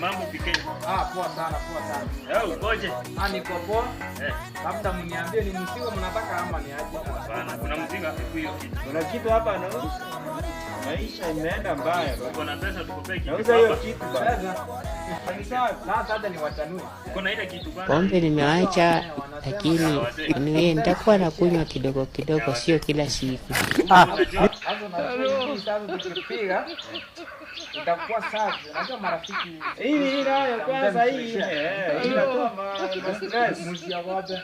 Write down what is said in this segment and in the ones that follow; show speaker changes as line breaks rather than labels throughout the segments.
Mambo PK.
Ah, poa sana, poa sana.
Eh, ukoje?
Ah, niko poa.
Eh,
Labda mniambie ni mzigo mnataka ama ni aje?
Bana, kuna mzigo hapo hiyo kitu.
Kuna kitu hapa anauza. Maisha imeenda mbaya bana.
Uko na pesa tukupee kitu
Nauza hiyo
hapa.
kitu bana.
Sasa hata niwachanue.
Uko na ile kitu bana.
Pombe nimeacha, lakini anyway, nitakuwa nakunywa kidogo kidogo, sio kila siku.
Sasa unajua hii sasa tukipiga itakuwa safi. Unajua marafiki
Hii nayo kwanza hii. Eh, inatoa ma stress.
Msiogope.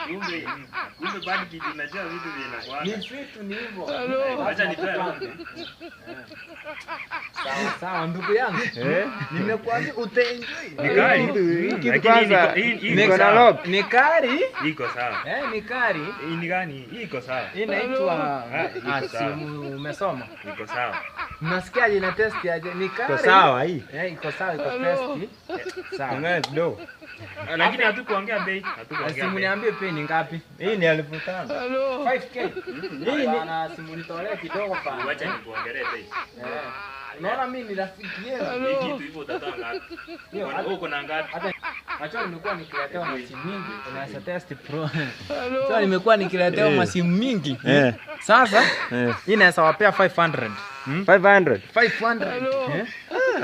Kumbe kumbe bado kitu unajua vitu vinakuwa.
Ni vitu ni hivyo.
Acha nipewe.
Sawa sawa ndugu yangu.
Eh?
Nimekuambia utaenjoy.
Ni kali.
Hii kitu
Lakini
kwanza
hii
iko
iko
na
sawa.
lock.
Ni kari.
Iko sawa.
Eh, ni kari.
Hii ni gani? Hii iko sawa.
Hii inaitwa
Ah,
ah,
iko sawa.
si umesoma.
Iko sawa.
Mnasikiaje na test aje? Ni kari.
Iko sawa hii.
Eh, iko sawa, iko test. Sawa.
Angalia kidogo.
Lakini hatukuongea bei. Hatukuongea
Simu
bei.
niambie pei ni ngapi?
Hii ni 5,000.
5K. Hii ni simu nitolee kidogo pana.
Wacha nikuongelee bei.
Eh. Unaona mimi ni rafiki yenu.
Hii kitu hivyo utatoa ngapi?
Hiyo,
Uko na ngapi?
Hata Macho nimekuwa nikiletewa masimu mingi. Unaweza test pro. Sasa nimekuwa nikiletewa masimu mingi.
Eh.
Sasa
Eh.
hii naweza wapea 500.
500.
500. Eh?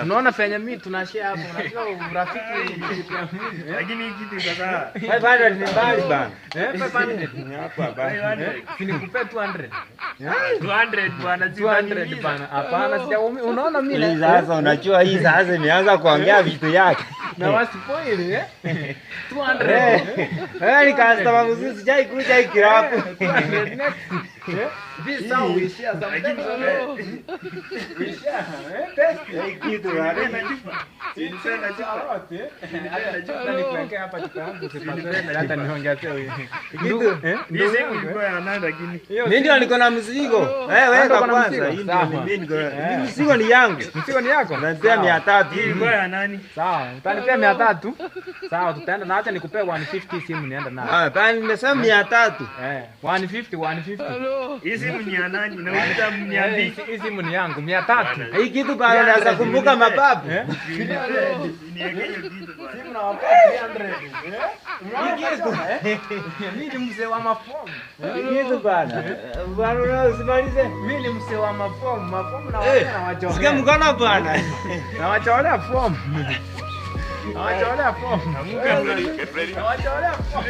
Unaona penye mimi tunashare hapo. Unajua urafiki ni kitu ya muhimu. Eh?
Lakini hii kitu iko sawa.
500 ni mbali bana.
Eh, 500.
Ni hapa bana.
Eh, si nikupee 200.
200 bwana,
200 bana. Hapana, sijaumi. Unaona mimi
Hii sasa unajua hii sasa imeanza kuongea vitu yake.
na wasipoili eh? 200.
Eh, eh, ni customer mzuri sijai kuja hii kirapu.
200 next. Eh? This how we share sometimes. We share. Eh, test.
Hii kitu bana.
Hata nikuwekee hapa chupa yangu usipate, hata niongezee wewe.
Kitu.
Eh?
Hii simu ilikuwa ya nani lakini?
Mimi ndio niko na mzigo. Eh, weka
uko na
kwanza.
mzigo?
Hii ndio
Sawa.
mimi niko. Hii mzigo ni yangu.
Mzigo ni yako?
Unanipea
Sawa.
300.
Hii ilikuwa ya nani?
Sawa, utanipea 300. Sawa, tutaenda na acha nikupee 150 simu nienda nayo.
Ah, bana nimesema 300.
Eh, 150 150.
Hii simu ni ya nani? Na ukuta
Eh,
mniambie.
hii simu ni yangu 300.
Hii kitu bana unaweza kumbuka mababu.
Eh?
Niweke hiyo kitu bwana.
Simu nawapea 300. Eh? Unaona eh? Mimi ni mzee wa mafomu.
Hii kitu bana. Bana usimalize.
Mimi ni mzee wa mafomu, mafomu na wapea na
Sikia
wacholea.
mkono bana.
Na wacholea fomu. Na wacholea fomu. Na wacholea fomu.